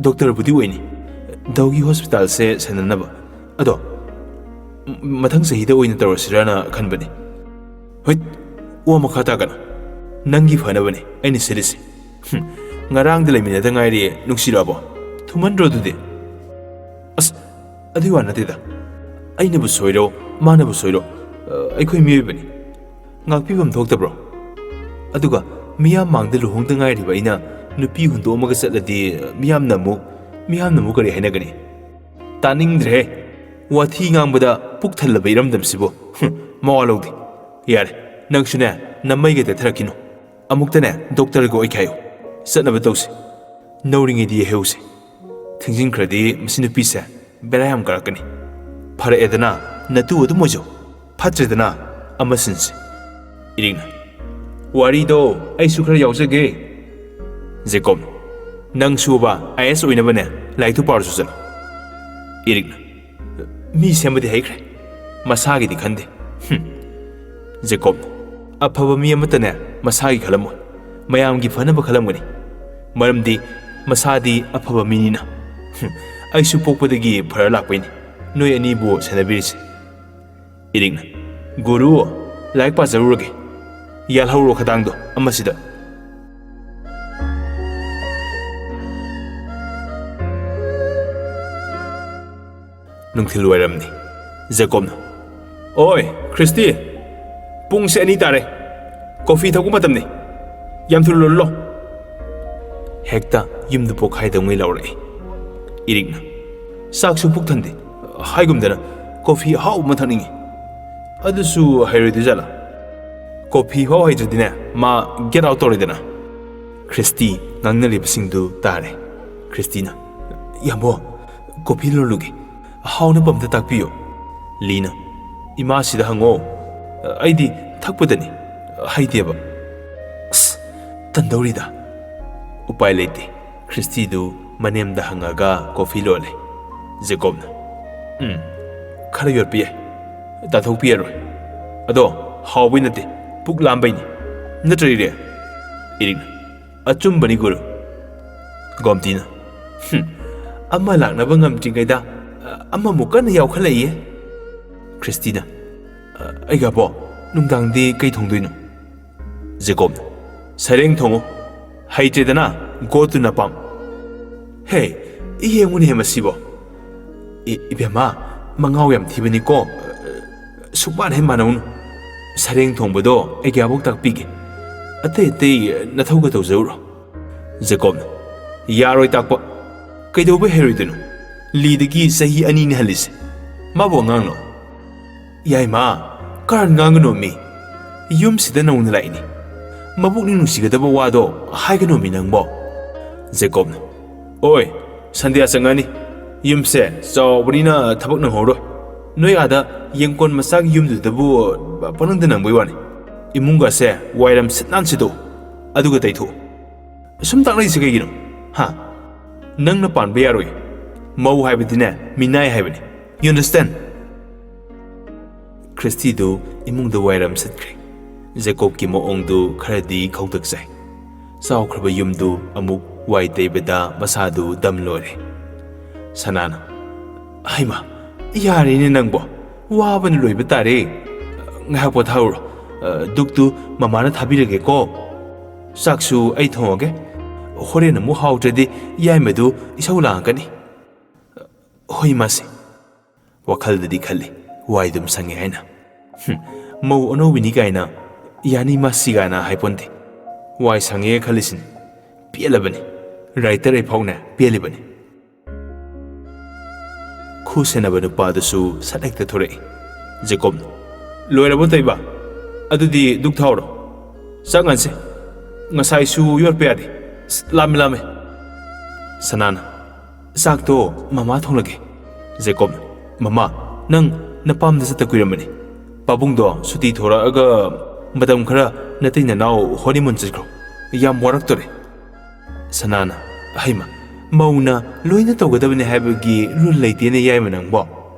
ꯗꯣꯛꯇꯔꯕꯨꯗꯤ ꯑꯣꯏꯅꯤ, ꯗꯧꯒꯤ ꯍꯣꯁꯄꯤꯇꯥꯜꯁꯦ ꯁꯦꯟꯅꯅꯕ꯫ ꯑꯗꯣ, ꯃ-, ꯃꯊꯪ ꯆꯍꯤꯗ ꯑꯣꯏꯅ ꯇꯧꯔꯁꯤꯔꯅ ꯈꯟꯕꯅꯤ꯫" "ꯍꯣꯏꯠ, ꯋꯥ ꯃꯈꯥ ꯇꯥꯒꯅꯨ꯫ ꯅꯪꯒꯤ ꯐꯅꯕꯅꯤ ꯑꯩꯅ ꯁꯤꯜꯂꯤꯁꯦ꯫ ꯍꯨꯝ, ꯉꯔꯥꯡꯗ ꯂꯩꯃꯤꯟꯅꯗ ꯉꯥꯏꯔꯤ, ꯅꯨꯡꯁꯤꯔꯛꯑꯕꯣ? ꯊꯨꯃꯟꯗ꯭ꯔꯣ ꯑꯗꯨꯗꯤ?" "ꯑꯁ, ꯑꯗꯨꯏ ꯋꯥ ꯅꯠꯇꯦꯗ꯫ ꯑꯩꯅꯕꯨ ꯁꯣꯏꯔꯣ, ꯃꯥꯅꯕꯨ ꯁꯣꯏꯔꯣ, ꯑ, ꯑꯩꯈꯣꯏ ꯃꯤꯑꯣꯏꯕꯅꯤ꯫ ꯉꯥꯛꯄꯤꯐꯝ ꯊꯣꯛꯇꯕ꯭ꯔꯣ? ꯑꯗꯨꯒ ꯃꯤꯌꯥꯝ ꯃꯥꯡꯗ ꯂꯨꯍꯣꯡꯗ ꯉꯥꯏꯔꯤꯕ ꯑꯩꯅ ꯅꯨꯄꯤ ꯍꯨꯟꯗꯣꯛꯑꯝꯃꯒ ꯆꯠꯂꯗꯤ ꯃꯤꯌꯥꯝꯅ ꯑꯃꯨꯛ, ꯃꯤꯌꯥꯝꯅ ꯑꯃꯨꯛ ꯀꯔꯤ ꯍꯥꯏꯅꯒꯅꯤ?" "ꯇꯥꯅꯤꯡꯗ꯭ꯔꯦꯍꯦ꯫ ꯋꯥꯊꯤ ꯉꯥꯡꯕꯗ ꯄꯨꯛ ꯊꯜꯂꯕ ꯏꯔꯝꯗꯝꯁꯤꯕꯨ꯫ ꯍꯨꯝ, ꯃꯋꯥ ꯂꯧꯗꯦ꯫ ꯌꯥꯔꯦ, ꯅꯪꯁꯨꯅꯦ, ꯅꯃꯩꯒ ꯇꯦꯊꯔꯛꯈꯤꯅꯨ꯫ ꯑꯃꯨꯛꯇꯅꯦ, ꯗꯣꯛꯇꯔꯒ ꯑꯣꯏꯈꯥꯏꯌꯨ꯫ ꯆꯠꯅꯕ ꯇꯧꯁꯤ꯫ ꯅꯧꯔꯤꯉꯩꯗꯤ ꯌꯩꯍꯧꯁꯤ꯫ ꯊꯦꯡꯖꯤꯟꯈ꯭ꯔꯗꯤ ꯃꯁꯤ ꯅꯨꯄꯤꯁꯦ ꯕꯦꯔꯥ ꯌꯥꯝ ꯀꯥꯔꯛꯀꯅꯤ꯫ ꯐꯔꯛꯑꯦꯗꯅ, ꯅꯇꯨ ꯑꯗꯨꯝ ꯑꯣꯏꯖꯧ꯫ ꯐꯠꯇ꯭ꯔꯦꯗꯅ, ꯑꯃ ꯁꯤꯟꯁꯤ꯫" ꯏꯔꯤꯛꯅ, "ꯋꯥꯔꯤꯗꯣ ꯑꯩꯁꯨ ꯈꯔ ꯌꯥꯎꯖꯒꯦ꯫" ꯖꯦꯀꯣꯕꯅ, "ꯅꯪꯁꯨꯕ I A S ꯑꯣꯏꯅꯕꯅꯦ, ꯂꯥꯏꯔꯤꯛꯇꯨ ꯄꯥꯔꯨꯆꯣ ꯆꯠꯂꯣ꯫" ꯏꯔꯤꯛꯅ, ꯃꯤ ꯁꯦꯝꯕꯗꯤ ꯍꯩꯈ꯭ꯔꯦ, ꯃꯁꯥꯒꯤꯗꯤ ꯈꯟꯗꯦ꯫ ꯍꯨꯝ꯫ ꯖꯦꯀꯣꯕꯅ, "ꯑꯐꯕ ꯃꯤ ꯑꯃꯠꯇꯅꯦ ꯃꯁꯥꯒꯤ ꯈꯜꯂꯝꯃꯣꯏ, ꯃꯌꯥꯝꯒꯤ ꯐꯅꯕ ꯈꯜꯂꯝꯒꯅꯤ꯫ ꯃꯔꯝꯗꯤ ꯃꯁꯥꯗꯤ ꯑꯐꯕ ꯃꯤꯅꯤꯅ꯫ ꯍꯨꯝ, ꯑꯩꯁꯨ ꯄꯣꯛꯄꯗꯒꯤ ꯐꯔ ꯂꯥꯛꯄꯩꯅꯤ ꯅꯣꯏ ꯑꯅꯤꯕꯨ ꯁꯦꯟꯅꯕꯤꯔꯤꯁꯦ꯫" ꯏꯔꯤꯛꯅ, "ꯒꯨꯔꯨ, ꯂꯥꯏꯔꯤꯛ ꯄꯥꯖꯔꯨꯔꯒꯦ꯫ ꯌꯥꯜꯍꯧꯔꯣ ꯈꯗꯥꯡꯗꯣ ꯑꯃꯁꯤꯗ꯫" ꯅꯨꯡꯊꯤꯜ ꯋꯥꯏꯔꯝꯅꯤ꯫ ꯖꯦꯀꯣꯕꯅ, "ꯑꯣꯏ, ꯈ꯭ꯔꯤꯁꯇꯤ, ꯄꯨꯡꯁꯦ ꯑꯅꯤ ꯇꯥꯔꯦ꯫ ꯀꯣꯐꯤ ꯊꯛꯄ ꯃꯇꯝꯅꯤ꯫ ꯌꯥꯝ ꯊꯨꯅ ꯂꯣꯜꯂꯣ꯫" ꯍꯦꯛꯇ ꯌꯨꯝꯗꯨ ꯄꯣꯛꯈꯥꯏꯗꯧꯉꯩ ꯂꯥꯎꯔꯛꯏ꯫ ꯏꯔꯤꯛꯅ, "ꯆꯥꯛꯁꯨ ꯄꯨꯛ ꯊꯟꯗꯦ꯫ ꯍꯥꯏꯒꯨꯝꯗꯅ ꯀꯣꯐꯤ ꯑꯍꯥꯎꯕ ꯑꯃ ꯊꯛꯅꯤꯡꯉꯤ꯫ ꯑꯗꯨꯁꯨ ꯍꯩꯔꯣꯏꯗꯣꯏꯖꯥꯠꯂꯥ? ꯀꯣꯐꯤ ꯐꯥꯎ ꯍꯩꯇ꯭ꯔꯗꯤꯅꯦ, ꯃꯥ get out ꯇꯧꯔꯦꯗꯅ꯫" ꯈ꯭ꯔꯤꯁꯇꯤ ꯉꯥꯡꯅꯔꯤꯕꯁꯤꯡꯗꯨ ꯇꯥꯔꯦ꯫ ꯈ꯭ꯔꯤꯁꯇꯤꯅ, "ꯌꯥꯝꯕꯣ, ꯀꯣꯐꯤ ꯂꯣꯜꯂꯨꯒꯦ꯫ ꯑꯍꯥꯎꯅꯕ ꯑꯝꯇ ꯇꯥꯛꯄꯤꯌꯨ꯫" ꯂꯤꯅ, "ꯏꯃꯥꯁꯤꯗ ꯍꯪꯉꯣ꯫ ꯑꯩꯗꯤ ꯊꯛꯄꯗꯅꯤ, ꯍꯩꯇꯦꯕ꯫" ꯑꯁ, ꯇꯟꯗꯧꯔꯤꯗ꯫ ꯎꯄꯥꯏ ꯂꯩꯇꯦ꯫ ꯈ꯭ꯔꯤꯁꯇꯤꯗꯨ ꯃꯅꯦꯝꯗ ꯍꯪꯉꯒ ꯀꯣꯐꯤ ꯂꯣꯜꯂꯦ꯫ ꯖꯦꯀꯣꯕꯅ, "ꯎꯝ, ꯈꯔ ꯌꯣꯠꯄ ꯌꯥꯏ꯫ ꯇꯥꯊꯣꯛꯄꯤꯔꯔꯣꯏ꯫ ꯑꯗꯣ ꯍꯥꯎꯕꯩ ꯅꯠꯇꯦ, ꯄꯨꯛ ꯂꯥꯝꯕꯩꯅꯤ꯫ ꯅꯠꯇ꯭ꯔ ꯏꯔꯦ?" ꯏꯔꯤꯛꯅ, "ꯑꯆꯨꯝꯕꯅꯤ ꯒꯨꯔꯨ꯫" ꯒꯣꯝꯇꯤꯅ, "ꯍꯨꯝ, ꯑꯃ ꯂꯥꯛꯅꯕ ꯉꯝꯗ꯭ꯔꯤꯉꯩꯗ ꯑꯃꯃꯨꯛ ꯀꯟꯅ ꯌꯥꯎꯈꯠꯂꯛꯏꯌꯦ꯫" ꯈ꯭ꯔꯤꯁꯇꯤꯅ, "ꯑꯩꯒꯕꯣ, ꯅꯨꯡꯗꯥꯡꯗꯤ ꯀꯩ ꯊꯣꯡꯗꯣꯏꯅꯣ?" ꯖꯦꯀꯣꯕꯅ, "ꯁꯔꯦꯡ ꯊꯣꯡꯉꯨ꯫ ꯍꯩꯇ꯭ꯔꯦꯗꯅ, go to ꯅꯄꯥꯝ꯫" "ꯍꯦ, ꯌꯦꯡꯉꯨꯅꯦ ꯃꯁꯤꯕꯣ꯫ ꯏ-, ꯏꯕꯦꯝꯃ, ꯃꯉꯥꯎ ꯌꯥꯝ ꯊꯤꯕꯅꯤꯀꯣ꯫ ꯁꯨꯛꯃꯥꯟ ꯍꯦꯛ ꯃꯥꯟꯅꯧꯅꯨ꯫ ꯁꯔꯦꯡ ꯊꯣꯡꯕꯗꯣ ꯑꯩꯒꯤ ꯑꯕꯣꯛ ꯇꯥꯛꯄꯤꯒꯦ꯫ ꯑꯇꯩ ꯑꯇꯩ ꯅꯊꯧꯒ ꯇꯧꯖꯧꯔꯣ꯫" ꯖꯦꯀꯣꯕꯅ, "ꯌꯥꯔꯣꯏ ꯇꯥꯛꯄ꯫ ꯀꯩꯗꯧꯕꯩ ꯍꯩꯔꯣꯏꯗꯣꯏꯅꯣ? ꯂꯤꯗꯒꯤ ꯆꯍꯤ ꯑꯅꯤꯅꯤ ꯍꯜꯂꯤꯁꯦ꯫ ꯃꯥꯕꯨ ꯑꯉꯥꯡꯂꯣ?" "ꯌꯥꯏꯃ, ꯀꯔꯟ ꯉꯥꯡꯒꯅꯣꯃꯤ꯫ ꯌꯨꯝꯁꯤꯗ ꯅꯧꯅ ꯂꯥꯛꯏꯅꯤ꯫ ꯃꯕꯨꯛꯅꯤꯡ ꯅꯨꯡꯁꯤꯒꯗꯕ ꯋꯥꯗꯣ ꯍꯥꯏꯒꯅꯣꯃꯤ ꯅꯪꯕꯣ꯫" ꯖꯦꯀꯣꯕꯅ, "ꯑꯣꯏ, ꯁꯟꯗ꯭ꯌꯥ ꯆꯪꯉꯛꯑꯅꯤ꯫ ꯌꯨꯝꯁꯦ ꯆꯥꯎꯕꯅꯤꯅ ꯊꯕꯛ ꯅꯪꯍꯧꯔꯣꯏ꯫ ꯅꯣꯏ ꯑꯥꯗ ꯌꯦꯡꯀꯣꯟ ꯃꯆꯥꯒꯤ ꯌꯨꯝꯗꯨꯗꯕꯨ ꯄꯪꯅꯪꯗ ꯅꯪꯕꯩ ꯋꯥꯅꯤ꯫ ꯏꯃꯨꯡꯒꯁꯦ ꯋꯥꯏꯔꯝ ꯁꯤꯠ ꯅꯥꯟ ꯁꯤꯠꯇꯣꯛꯎ꯫ ꯑꯗꯨꯒ ꯇꯩꯊꯣꯛꯎ꯫ ꯁꯨꯝ ꯇꯥꯛꯅꯩꯁꯦ ꯀꯩꯒꯤꯅꯣ? ꯍꯥ? ꯅꯪꯅ ꯄꯥꯟꯕ ꯌꯥꯔꯣꯏ꯫ ꯃꯧ ꯍꯥꯏꯕꯗꯤꯅꯦ, ꯃꯤꯅꯥꯏ ꯍꯥꯏꯕꯅꯤ꯫ You understand? ꯈ꯭ꯔꯤꯁꯇꯤꯗꯨ ꯏꯃꯨꯡꯗ ꯋꯥꯏꯔꯝ ꯁꯤꯠꯈ꯭ꯔꯦ꯫ ꯖꯦꯀꯣꯕꯀꯤ ꯃꯑꯣꯡꯗꯨ ꯈꯔꯗꯤ ꯈꯧꯇꯛꯆꯩ꯫ ꯆꯥꯎꯈ꯭ꯔꯕ ꯌꯨꯝꯗꯨ ꯑꯃꯨꯛ ꯋꯥꯏ ꯇꯩꯕꯗ ꯃꯁꯥꯗꯨ ꯗꯝ ꯂꯣꯏꯔꯦ꯫ ꯁꯅꯥꯅ, "ꯍꯩꯃꯥ, ꯌꯥꯔꯦꯅꯦ ꯅꯪꯕꯣ, ꯋꯥꯕꯅ ꯂꯣꯏꯕ ꯇꯥꯔꯦ꯫ ꯉꯥꯏꯍꯥꯛ ꯄꯣꯊꯥꯔꯨꯔꯣ꯫ ꯑ, ꯗꯨꯛꯇꯨ ꯃꯃꯥꯅ ꯊꯥꯕꯤꯔꯒꯦꯀꯣ꯫ ꯆꯥꯛꯁꯨ ꯑꯩ ꯊꯣꯡꯉꯒꯦ꯫ ꯍꯣꯔꯦꯟ ꯑꯃꯨꯛ ꯍꯥꯎꯇ꯭ꯔꯗꯤ ꯌꯥꯏꯃꯗꯨ ꯏꯁꯧ ꯂꯥꯡꯉꯛꯀꯅꯤ꯫" "ꯍꯣꯏ, ꯃꯥꯁꯦ꯫" ꯋꯥꯈꯜꯗꯗꯤ ꯈꯜꯂꯤ, "ꯋꯥꯏꯗꯨꯝ ꯁꯪꯉꯦ" ꯍꯥꯏꯅ꯫ "ꯍꯨꯝ, ꯃꯧ ꯑꯅꯧꯕꯤꯅꯤ ꯀꯥꯏꯅ, ꯌꯥꯅꯤ ꯃꯥꯁꯤ ꯀꯥꯏꯅ ꯍꯥꯏꯄꯣꯟꯇꯦ꯫ ꯋꯥꯏ ꯁꯪꯉꯦ ꯈꯜꯂꯤꯁꯤꯅꯤ꯫ ꯄꯦꯜꯂꯕꯅꯤ꯫ ꯔꯥꯏꯇꯔ ꯑꯩ ꯐꯥꯎꯅꯦ ꯄꯦꯜꯂꯤꯕꯅꯤ꯫" ꯈꯨ ꯁꯦꯟꯅꯕ ꯅꯨꯄꯥꯗꯨꯁꯨ ꯁꯠ ꯍꯦꯛꯇ ꯊꯣꯔꯛꯏ꯫ ꯖꯦꯀꯣꯕꯅ, "ꯂꯣꯏꯔꯕꯣ ꯇꯩꯕ? ꯑꯗꯨꯗꯤ ꯗꯨꯛ ꯊꯥꯎꯔꯣ꯫ ꯆꯥꯛ ꯉꯟꯁꯦ꯫ ꯉꯁꯥꯏꯁꯨ ꯌꯣꯠꯄ ꯌꯥꯗꯦ꯫ ꯑꯁ, ꯂꯥꯝꯃꯦ, ꯂꯥꯝꯃꯦ꯫" ꯁꯅꯥꯅ, "ꯆꯥꯛꯇꯣ ꯃꯃꯥ ꯊꯣꯡꯂꯒꯦ꯫" ꯖꯦꯀꯣꯕꯅ, "ꯃꯃꯥ, ꯅꯪ ꯅꯄꯥꯝꯗ ꯆꯠꯇ ꯀꯨꯏꯔꯝꯃꯅꯤ꯫ ꯄꯥꯕꯨꯡꯗꯣ ꯁꯨꯇꯤ ꯊꯣꯔꯛꯑꯒ ꯃꯇꯝ ꯈꯔ ꯅꯇꯩ ꯅꯅꯥꯎ ꯍꯣꯅꯤꯃꯨꯟ ꯆꯠꯈ꯭ꯔꯣ꯫ ꯌꯥꯝ ꯋꯥꯔꯛꯇꯣꯔꯦ꯫" ꯁꯅꯥꯅ, "ꯍꯩꯃ, ꯃꯧꯅ ꯂꯣꯏꯅ ꯇꯧꯒꯗꯕꯅꯤ ꯍꯥꯏꯕꯒꯤ ꯔꯨꯜ ꯂꯩꯇꯦꯅꯦ ꯌꯥꯏꯃ ꯅꯪꯕꯣ꯫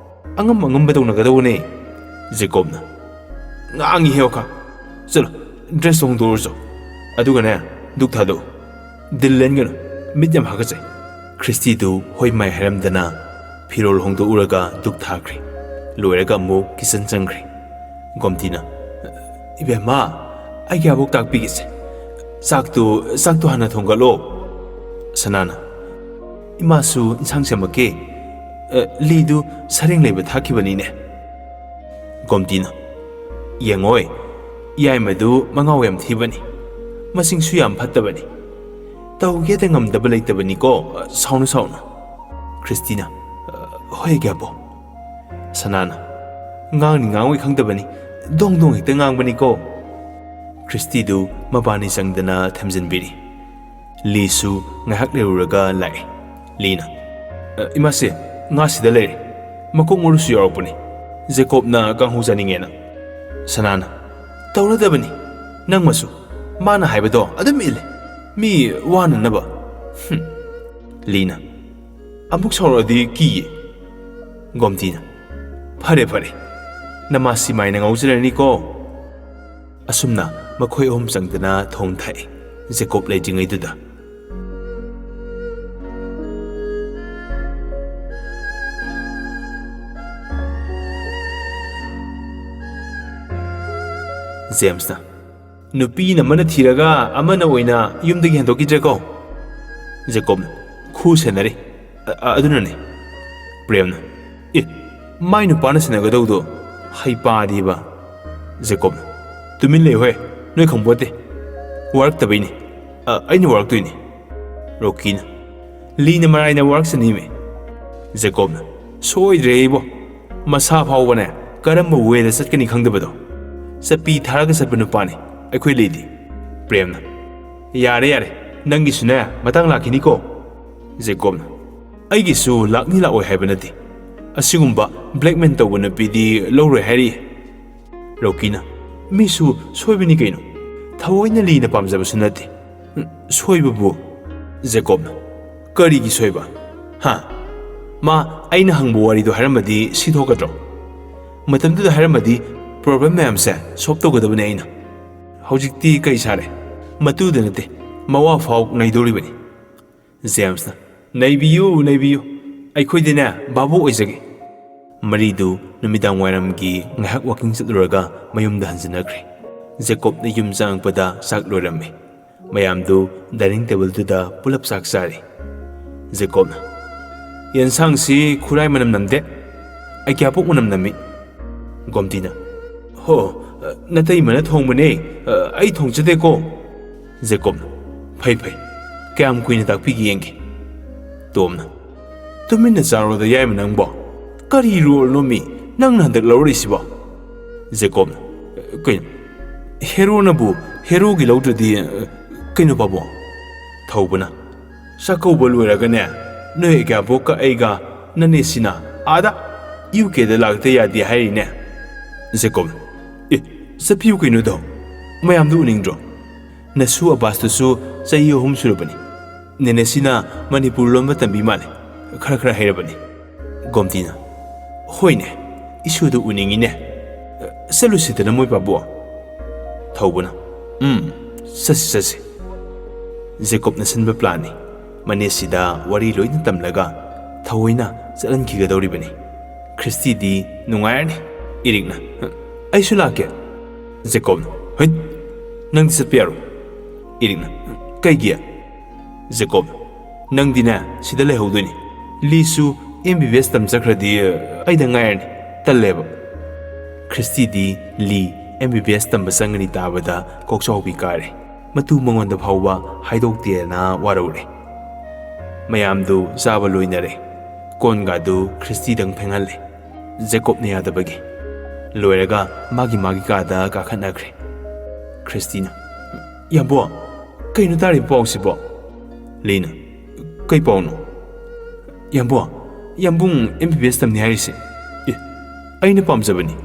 ꯑꯉꯝ ꯑꯉꯝꯕ ꯇꯧꯅꯒꯗꯧꯕꯅꯦ꯫" ꯖꯦꯀꯣꯕꯅ, "ꯉꯥꯡꯉꯤꯍꯦ ꯋꯥꯈꯜ꯫ ꯆꯠꯂꯣ, ꯗ꯭ꯔꯦꯁꯇꯣ ꯍꯣꯡꯗꯣꯛꯎꯔꯁꯨ꯫ ꯑꯗꯨꯒꯅꯦ, ꯗꯨꯛ ꯊꯥꯗꯣꯛꯎ꯫ ꯗꯤꯜ ꯂꯦꯟꯒꯅꯨ꯫ ꯃꯤꯠ ꯌꯥꯝ ꯍꯥꯒꯠꯆꯩ꯫" ꯈ꯭ꯔꯤꯁꯇꯤꯗꯨ ꯍꯣꯏ ꯃꯥꯏ ꯍꯥꯏꯔꯝꯗꯅ ꯐꯤꯔꯣꯜ ꯍꯣꯡꯗꯣꯛꯎꯔꯒ ꯗꯨꯛ ꯊꯥꯈ꯭ꯔꯦ꯫ ꯂꯣꯏꯔꯒ ꯑꯃꯨꯛ ꯀꯤꯆꯟ ꯆꯪꯈ꯭ꯔꯦ꯫ ꯒꯣꯝꯇꯤꯅ, "ꯏꯕꯦꯝꯃ, ꯑꯩ ꯀꯌꯥꯐꯥꯎ ꯇꯥꯛꯄꯤꯒꯦꯁꯦ? ꯆꯥꯛꯇꯨ, ꯆꯥꯛꯇꯨ ꯍꯥꯟꯅ ꯊꯣꯡꯒꯠꯂꯣ꯫" ꯁꯅꯥꯅ, "ꯏꯃꯥꯁꯨ ꯏꯟꯁꯥꯡ ꯁꯦꯝꯃꯛꯀꯦ꯫ ꯑ, ꯂꯤꯗꯨ ꯁꯔꯦꯡ ꯂꯩꯕ ꯊꯥꯈꯤꯕꯅꯤꯅꯦ꯫" ꯒꯣꯝꯇꯤꯅ, "ꯌꯦꯡꯉꯣꯏ, ꯌꯥꯏꯃꯗꯨ ꯃꯉꯥꯎ ꯌꯥꯝ ꯊꯤꯕꯅꯤ꯫ ꯃꯁꯤꯡꯁꯨ ꯌꯥꯝ ꯐꯠꯇꯕꯅꯤ꯫ ꯇꯧꯒꯦꯗ ꯉꯝꯗꯕ ꯂꯩꯇꯕꯅꯤꯀꯣ, ꯁꯥꯎꯅꯨ, ꯁꯥꯎꯅꯨ꯫" ꯈ꯭ꯔꯤꯁꯇꯤꯅ, "ꯍꯣꯏ, ꯑꯒ꯭ꯌꯥꯕꯣ꯫" ꯁꯅꯥꯅ, "ꯉꯥꯡꯅꯤ ꯉꯥꯡꯉꯣꯏ ꯈꯪꯗꯕꯅꯤ, ꯗꯣꯡ ꯗꯣꯡ ꯍꯦꯛꯇ ꯉꯥꯡꯕꯅꯤꯀꯣ꯫" ꯈ꯭ꯔꯤꯁꯇꯤꯗꯨ ꯃꯕꯥꯅꯤ ꯆꯪꯗꯅ ꯊꯦꯝꯖꯤꯟꯕꯤꯔꯤ꯫ ꯂꯤꯁꯨ ꯉꯥꯏꯍꯥꯛ ꯂꯩꯔꯨꯔꯒ ꯂꯥꯛꯑꯦ꯫ ꯂꯤꯅ, "ꯑ, ꯏꯃꯥꯁꯦ, ꯉꯥ ꯁꯤꯗ ꯂꯩꯔꯦ꯫ ꯃꯀꯣꯛ ꯃꯔꯨꯁꯨ ꯌꯥꯎꯔꯛꯄꯅꯤ꯫ ꯖꯦꯀꯣꯕꯅ ꯀꯥꯡꯍꯧ ꯆꯥꯅꯤꯡꯉꯦꯅ꯫" ꯁꯅꯥꯅ, "ꯇꯧꯔꯗꯕꯅꯤ꯫ ꯅꯪꯃꯁꯨ ꯃꯥꯅ ꯍꯥꯏꯕꯗꯣ ꯑꯗꯨꯝ ꯏꯜꯂꯦ꯫ ꯃꯤ ꯋꯥꯅꯅꯕ꯫" ꯍꯨꯝ꯫ ꯂꯤꯅ, "ꯑꯃꯨꯛ ꯁꯥꯎꯔꯛꯑꯗꯤ ꯀꯤꯌꯦ꯫" ꯒꯣꯝꯇꯤꯅ, "ꯐꯔꯦ, ꯐꯔꯦ, ꯅꯃꯥꯁꯤ ꯃꯥꯏꯅ ꯉꯥꯎꯖꯔꯅꯤꯀꯣ"꯫ ꯑꯁꯨꯝꯅ ꯃꯈꯣꯏ ꯑꯍꯨꯝ ꯆꯪꯗꯅ ꯊꯣꯡ ꯊꯥꯛꯏ꯫ ꯖꯦꯀꯣꯕ ꯂꯩꯇ꯭ꯔꯤꯉꯩꯗꯨꯗ꯫ ꯖꯦꯝꯁꯅ, "ꯅꯨꯄꯤꯅ ꯑꯃꯅ ꯊꯤꯔꯒ ꯑꯃꯅ ꯑꯣꯏꯅ ꯌꯨꯝꯗꯒꯤ ꯍꯦꯟꯗꯣꯛꯈꯤꯗ꯭ꯔꯦꯀꯣ"꯫ ꯖꯦꯀꯣꯕꯅ, "ꯈꯨ ꯁꯦꯟꯅꯔꯤ꯫ ꯑ-, ꯑ-, ꯑꯗꯨꯅꯅꯦ"꯫ ꯄ꯭ꯔꯦꯝꯅ, "ꯑꯦ, ꯃꯥꯏ ꯅꯨꯄꯥꯅ ꯁꯦꯟꯅꯒꯗꯧꯗꯣ ꯍꯩꯄꯥꯗꯤꯕ"꯫ ꯖꯦꯀꯣꯕꯅ, "ꯇꯨꯃꯤꯟ ꯂꯩꯌꯨꯍꯦ, ꯅꯣꯏ ꯈꯪꯄꯣꯠꯇꯦ꯫ ꯋꯥꯔꯛꯇꯕꯩꯅꯤ꯫ ꯑ, ꯑꯩꯅ ꯋꯥꯔꯛꯇꯣꯏꯅꯤ"꯫ ꯔꯣꯀꯤꯅ, "ꯂꯤꯅ ꯃꯔꯥꯏꯅ ꯋꯥꯔꯛꯁꯅꯤꯃꯤ"꯫ ꯖꯦꯀꯣꯕꯅ, "ꯁꯣꯏꯗ꯭ꯔꯦ ꯏꯕꯣ꯫ ꯃꯁꯥ ꯐꯥꯎꯕꯅꯦ ꯀꯔꯝꯕ ꯋꯦꯗ ꯆꯠꯀꯅꯤ ꯈꯪꯗꯕꯗꯣ꯫ ꯆꯠꯄꯤ ꯊꯥꯔꯒ ꯆꯠꯄ ꯅꯨꯄꯥꯅꯤ ꯑꯩꯈꯣꯏ ꯂꯤꯗꯤ"꯫ ꯄ꯭ꯔꯦꯝꯅ, "ꯌꯥꯔꯦ, ꯌꯥꯔꯦ, ꯅꯪꯒꯤꯁꯨꯅꯦ ꯃꯇꯥꯡ ꯂꯥꯛꯈꯤꯅꯤꯀꯣ"꯫ ꯖꯦꯀꯣꯕꯅ, "ꯑꯩꯒꯤꯁꯨ ꯂꯥꯛꯅꯤ ꯂꯥꯛꯑꯣꯏ ꯍꯥꯏꯕ ꯅꯠꯇꯦ꯫ ꯑꯁꯤꯒꯨꯝꯕ ꯕ꯭ꯂꯦꯛꯃꯦꯟ ꯇꯧꯕ ꯅꯨꯄꯤꯗꯤ ꯂꯧꯔꯣꯏ ꯍꯥꯏꯔꯤ"꯫ ꯔꯣꯀꯤꯅ, "ꯃꯤꯁꯨ ꯁꯣꯏꯕꯅꯤ ꯀꯩꯅꯣ꯫ ꯊꯑꯣꯏꯅ ꯂꯤꯅ ꯄꯥꯝꯖꯕꯁꯨ ꯅꯠꯇꯦ"꯫ "ꯁꯣꯏꯕꯕꯨ"꯫ ꯖꯦꯀꯣꯕꯅ, "ꯀꯔꯤꯒꯤ ꯁꯣꯏꯕ? ꯍꯥ? ꯃꯥ ꯑꯩꯅ ꯍꯪꯕ ꯋꯥꯔꯤꯗꯣ ꯍꯥꯏꯔꯝꯃꯗꯤ ꯁꯤ ꯊꯣꯛꯀꯗ꯭ꯔꯣ? ꯃꯇꯝꯗꯨꯗ ꯍꯥꯏꯔꯝꯃꯗꯤ ꯄ꯭ꯔꯣꯕ꯭ꯂꯦꯝ ꯃꯌꯥꯝꯁꯦ ꯁꯣꯜꯕ ꯇꯧꯒꯗꯕꯅꯦ ꯑꯩꯅ꯫ ꯍꯧꯖꯤꯛꯇꯤ ꯀꯩ ꯁꯥꯔꯦ? ꯃꯇꯨꯗ ꯅꯠꯇꯦ, ꯃꯋꯥ ꯐꯥꯎ ꯅꯩꯗꯧꯔꯤꯕꯅꯤ"꯫ ꯖꯦꯝꯁꯅ, "ꯅꯩꯕꯤꯌꯨ, ꯅꯩꯕꯤꯌꯨ꯫ ꯑꯩꯈꯣꯏꯗꯤꯅꯦ ꯚꯥꯕꯣꯛ ꯑꯣꯏꯖꯒꯦ"꯫ ꯃꯔꯤꯗꯨ ꯅꯨꯃꯤꯗꯥꯡ ꯋꯥꯏꯔꯝꯒꯤ ꯉꯥꯏꯍꯥꯛ ꯋꯥꯀꯤꯡ ꯆꯠꯂꯨꯔꯒ ꯃꯌꯨꯝꯗ ꯍꯟꯖꯤꯟꯅꯈ꯭ꯔꯦ꯫ ꯖꯦꯀꯣꯕꯅ ꯌꯨꯝ ꯆꯪꯉꯛꯄꯗ ꯆꯥꯛ ꯂꯣꯏꯔꯝꯃꯦ꯫ ꯃꯌꯥꯝꯗꯨ ꯗꯥꯏꯅꯤꯡ ꯇꯦꯕꯜꯗꯨꯗ ꯄꯨꯂꯞ ꯆꯥꯛ ꯆꯥꯔꯤ꯫ ꯖꯦꯀꯣꯕꯅ, "ꯌꯦꯟꯁꯥꯡꯁꯤ ꯈꯨꯔꯥꯏ ꯃꯅꯝ ꯅꯝꯗꯦ, ꯑꯩꯒ꯭ꯌꯥꯄꯣꯛ ꯃꯅꯝ ꯅꯝꯃꯤ"꯫ ꯒꯣꯝꯇꯤꯅ, "ꯍꯣ, ꯅꯇꯩꯃꯅ ꯊꯣꯡꯕꯅꯦ, ꯑꯩ ꯊꯣꯡꯖꯗꯦꯀꯣ"꯫ ꯖꯦꯀꯣꯕꯅ, "ꯐꯩ, ꯐꯩ꯫ ꯀꯌꯥꯝ ꯀꯨꯏꯅ ꯇꯥꯛꯄꯤꯒꯦ ꯌꯦꯡꯒꯦ"꯫ ꯇꯣꯝꯅ, "ꯇꯨꯃꯤꯟꯅ ꯆꯥꯔꯣꯗ ꯌꯥꯏꯃ ꯅꯪꯕꯣ꯫ ꯀꯔꯤ ꯔꯣꯜꯅꯣ ꯃꯤ ꯅꯪꯅ ꯍꯟꯗꯛ ꯂꯧꯔꯛꯏꯁꯤꯕꯣ?" ꯖꯦꯀꯣꯕꯅ, "ꯀꯩꯅꯣ? ꯍꯦꯔꯣꯅꯕꯨ ꯍꯦꯔꯣꯒꯤ ꯂꯧꯗ꯭ꯔꯗꯤ, ꯀꯩꯅꯣ ꯄꯥꯕꯨꯡ?" ꯊꯧꯕꯅ, "ꯆꯥꯛꯀꯧꯕ ꯂꯣꯏꯔꯒꯅꯦ, ꯅꯣꯏ ꯑꯦꯒ꯭ꯌꯥꯕꯣꯛꯀ ꯑꯩꯒ ꯅꯅꯦꯁꯤꯅ ꯑꯥꯗ ꯌꯨ ꯀꯦꯗ ꯂꯥꯛꯇ ꯌꯥꯗꯦ ꯍꯥꯏꯔꯤꯅꯦ"꯫ ꯖꯦꯀꯣꯕꯅ, "ꯑꯦ, ꯆꯠꯄꯤꯌꯨ ꯀꯩꯅꯣꯗꯣ, ꯃꯌꯥꯝꯗꯨ ꯎꯅꯤꯡꯗ꯭ꯔꯣ? ꯅꯁꯨ ꯑꯕꯥꯁꯇꯨꯁꯨ ꯆꯍꯤ ꯑꯍꯨꯝ ꯁꯨꯔꯕꯅꯤ꯫ ꯅꯦꯅꯦꯁꯤꯅ ꯃꯅꯤꯄꯨꯔ ꯂꯣꯟꯕ ꯇꯝꯕꯤ ꯃꯥꯜꯂꯦ, ꯈꯔ ꯈꯔ ꯍꯩꯔꯕꯅꯤ"꯫ ꯒꯣꯝꯇꯤꯅ, "ꯍꯣꯏꯅꯦ, ꯏꯁꯨꯗꯨ ꯎꯅꯤꯡꯉꯤꯅꯦ꯫ ꯆꯠꯂꯨꯁꯤꯗꯅ ꯃꯣꯏ ꯄꯥꯕꯨ?" ꯊꯧꯕꯅ, "ꯎꯝ, ꯆꯠꯁꯤ, ꯆꯠꯁꯤ꯫" ꯖꯦꯀꯣꯕꯅ ꯁꯤꯟꯕ ꯄ꯭ꯂꯥꯟꯅꯤ꯫ ꯃꯅꯦꯁꯤꯗ ꯋꯥꯔꯤ ꯂꯣꯏꯅ ꯇꯝꯂꯒ ꯊꯑꯣꯏꯅ ꯆꯠꯍꯟꯈꯤꯒꯗꯧꯔꯤꯕꯅꯤ꯫ ꯈ꯭ꯔꯤꯁꯇꯤꯗꯤ ꯅꯨꯡꯉꯥꯏꯔꯅꯤ꯫ ꯏꯔꯤꯛꯅ, "ꯑꯩꯁꯨ ꯂꯥꯛꯀꯦ꯫" ꯖꯦꯀꯣꯕꯅ, "ꯍꯩꯠ, ꯅꯪꯗꯤ ꯆꯠꯄ ꯌꯥꯔꯣꯏ꯫" ꯏꯔꯤꯛꯅ, "ꯀꯩꯒꯤ?" ꯖꯦꯀꯣꯕ, "ꯅꯪꯗꯤꯅꯦ, ꯁꯤꯗ ꯂꯩꯍꯧꯗꯣꯏꯅꯤ꯫ ꯂꯤꯁꯨ M B B S ꯇꯝ ꯆꯠꯈ꯭ꯔꯗꯤ ꯑꯩꯗ ꯉꯥꯏꯔꯅꯤ꯫ ꯇꯜꯂꯦꯕ꯫" ꯈ꯭ꯔꯤꯁꯇꯤꯗꯤ ꯂꯤ M B B S ꯇꯝꯕ ꯆꯪꯒꯅꯤ ꯇꯥꯕꯗ ꯀꯣꯛꯆꯥꯎꯕꯤ ꯀꯥꯔꯦ꯫ ꯃꯇꯨ ꯃꯉꯣꯟꯗ ꯐꯥꯎꯕ ꯍꯥꯏꯗꯣꯛꯇꯦꯅ ꯋꯥꯔꯧꯔꯦ꯫ ꯃꯌꯥꯝꯗꯨ ꯆꯥꯕ ꯂꯣꯏꯅꯔꯦ꯫ ꯀꯣꯟꯒꯗꯨ ꯈ꯭ꯔꯤꯁꯇꯤꯗꯪ ꯐꯦꯡꯍꯜꯂꯦ꯫ ꯖꯦꯀꯣꯕꯅ ꯌꯥꯗꯕꯒꯤ꯫ ꯂꯣꯏꯔꯒ ꯃꯥꯒꯤ ꯃꯥꯒꯤ ꯀꯥꯗ ꯀꯥꯈꯠꯅꯈ꯭ꯔꯦ꯫ ꯈ꯭ꯔꯤꯁꯇꯤꯅ, "ꯌꯥꯝꯕꯣ, ꯀꯩꯅꯣ ꯇꯥꯔꯤꯕ ꯄꯥꯎꯁꯤꯕꯣ?" ꯂꯤꯅ, "ꯀꯩ ꯄꯥꯎꯅꯣ?" "ꯌꯥꯝꯕꯣ, ꯌꯥꯝꯕꯨꯡ M B B S ꯇꯝꯅꯤ ꯍꯥꯏꯔꯤꯁꯦ꯫ ꯑꯦ, ꯑꯩꯅ ꯄꯥꯝꯖꯕꯅꯤ꯫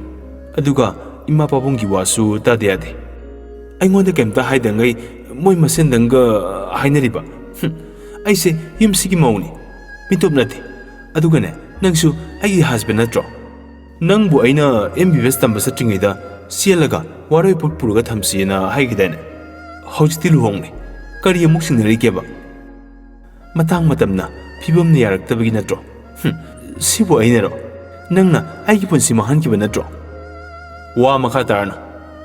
ꯑꯗꯨꯒ ꯏꯃꯥ ꯄꯥꯕꯨꯡꯒꯤ ꯋꯥꯁꯨ ꯇꯥꯗ ꯌꯥꯗꯦ꯫ ꯑꯩꯉꯣꯟꯗ ꯀꯩꯝꯇ ꯍꯥꯏꯗꯉꯩ ꯃꯣꯏ ꯃꯁꯦꯟꯗꯪꯒ ꯍꯥꯏꯅꯔꯤꯕ꯫ ꯍꯨꯝ, ꯑꯩꯁꯦ ꯌꯨꯝꯁꯤꯒꯤ ꯃꯧꯅꯤ, ꯃꯤꯇꯣꯞ ꯅꯠꯇꯦ꯫ ꯑꯗꯨꯒꯅꯦ, ꯅꯪꯁꯨ ꯑꯩꯒꯤ husband ꯅꯠꯇ꯭ꯔꯣ? ꯅꯪꯕꯨ ꯑꯩꯅ M B B S ꯇꯝꯕ ꯆꯠꯇ꯭ꯔꯤꯉꯩꯗ ꯆꯦꯜꯂꯒ ꯋꯥꯔꯣꯏ ꯄꯣꯠ ꯄꯨꯔꯒ ꯊꯝꯁꯤꯅ ꯍꯥꯏꯈꯤꯗꯥꯏꯅꯦ? ꯍꯧꯖꯤꯛꯇꯤ ꯂꯨꯍꯣꯡꯂꯦ꯫ ꯀꯔꯤ ꯑꯃꯨꯛ ꯆꯤꯡꯅꯔꯤꯒꯦꯕ? ꯃꯇꯥꯡ ꯃꯇꯝꯅ ꯐꯤꯕꯝꯅ ꯌꯥꯔꯛꯇꯕꯒꯤ ꯅꯠꯇ꯭ꯔꯣ? ꯍꯨꯝ, ꯁꯤꯕꯨ ꯑꯩꯅꯔꯣ? ꯅꯪꯅ ꯑꯩꯒꯤ ꯄꯨꯟꯁꯤ ꯃꯥꯡꯍꯟꯈꯤꯕ ꯅꯠꯇ꯭ꯔꯣ?" "ꯋꯥ ꯃꯈꯥ ꯇꯥꯔꯅꯨ꯫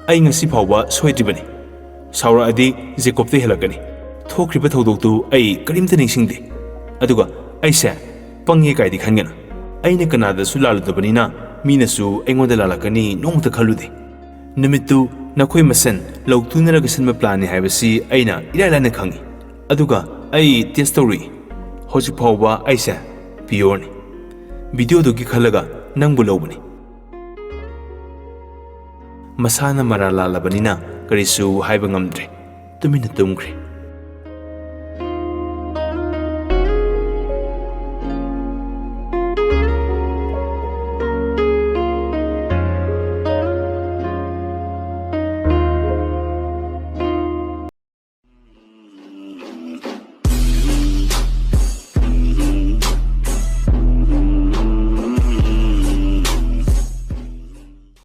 ꯑꯩ ꯉꯁꯤ ꯐꯥꯎꯕ ꯁꯣꯏꯗ꯭ꯔꯤꯕꯅꯤ꯫ ꯁꯥꯎꯔꯛꯑꯗꯤ ꯖꯦꯀꯣꯕꯇ ꯍꯦꯜꯂꯛꯀꯅꯤ꯫ ꯊꯣꯛꯈ꯭ꯔꯤꯕ ꯊꯧꯗꯣꯛꯇꯨ ꯑꯩ ꯀꯔꯤꯝꯇ ꯅꯤꯡꯁꯤꯡꯗꯦ꯫ ꯑꯗꯨꯒ ꯑꯩꯁꯦ ꯄꯪꯉꯦ ꯀꯥꯏꯗꯤ ꯈꯟꯒꯅꯨ꯫ ꯑꯩꯅ ꯀꯅꯥꯗꯁꯨ ꯂꯥꯜꯂꯨꯗꯕꯅꯤꯅ ꯃꯤꯅꯁꯨ ꯑꯩꯉꯣꯟꯗ ꯂꯥꯜꯂꯛꯀꯅꯤ ꯅꯣꯡꯃꯇ ꯈꯜꯂꯨꯗꯦ꯫ ꯅꯨꯃꯤꯠꯇꯨ ꯅꯈꯣꯏ ꯃꯁꯦꯟ ꯂꯧ ꯇꯨꯅꯔꯒ ꯁꯤꯟꯕ ꯄ꯭ꯂꯥꯟꯅꯤ ꯍꯥꯏꯕꯁꯤ ꯑꯩꯅ ꯏꯔꯥꯏ ꯂꯥꯏꯅ ꯈꯪꯉꯤ꯫ ꯑꯗꯨꯒ ꯑꯩ ꯇꯦꯁ ꯇꯧꯔꯨꯏ꯫ ꯍꯧꯖꯤꯛ ꯐꯥꯎꯕ ꯑꯩꯁꯦ ꯄꯤꯌꯣꯔꯅꯤ꯫ ꯚꯤꯗꯤꯑꯣꯗꯨꯒꯤ ꯈꯜꯂꯒ ꯅꯪꯕꯨ ꯂꯧꯕꯅꯤ꯫" ꯃꯁꯥꯅ ꯃꯔꯥꯜ ꯂꯥꯜꯂꯕꯅꯤꯅ ꯀꯔꯤꯁꯨ ꯍꯥꯏꯕ ꯉꯝꯗ꯭ꯔꯦ꯫ ꯇꯨꯃꯤꯟꯅ ꯇꯨꯝꯈ꯭ꯔꯦ꯫